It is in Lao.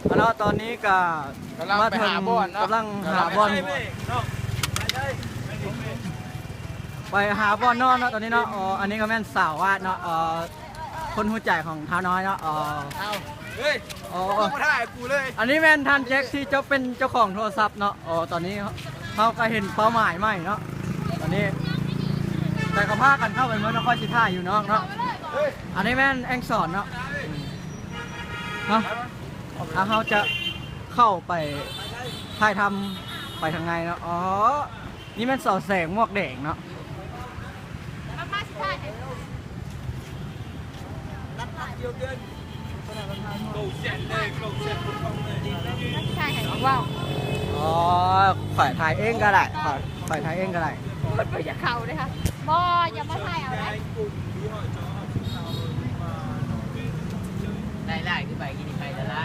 ເນາະ ຕອນນີ້ກໍ ກຳລັງ ມາເຖິງ ໄປຫາບ່ອນເນາະ ກຳລັງຫາບ່ອນ ກຳລັງ ໄປຫາບ່ອນນອນເນາະ ຕອນນີ້ເນາະ. ອໍ ອັນນີ້ກໍແມ່ນສາວວາດເນາະ ເອີ ຄົນຮູ້ໃຈຂອງທ້າວນ້ອຍເນາະ. ອໍ ເອົ້າ ເຮີ້ຍ ອໍ ບໍ່ຖ່າຍກູເລີຍ. ອັນນີ້ແມ່ນທ່ານແຈັກທີ່ເຈົ້າເປັນເຈົ້າຂອງໂທລະສັບເນາະ. ອໍ ຕອນນີ້ເຮົາກໍເຫັນເປົ້າໝາຍໃໝ່ເນາະ ຕອນນີ້ ແຕ່ກໍພາກັນເຂົ້າໄປເໝິດເນາະ ຂ້ອຍຊິຖ່າຍຢູ່ນອກເນາະ. ເຮີ້ຍ ອັນນີ້ແມ່ນແອງສອນເນາະ ເນາະ ອ່າ ເຮົາຈະເຂົ້າໄປຖ່າຍທຳໄປທາງໃນເນາະ. ອໍ ນີ້ແມ່ນສາວແສງໝວກແດງເນາະ. ຖ່າຍໃຫ້ ວ້າວ ອໍ ຂ້ອຍຖ່າຍເອງກໍໄດ້ ຂ້ອຍ ຂ້ອຍຖ່າຍເອງກໍໄດ້. ມັນບໍ່ຢາກເຂົ້າເດ້ ບໍ່ ຢ່າມາຖ່າຍເອົາໄດ້. ໄດ້ຫຼາຍຄືໄປກິນໄປແລ້ວລະ.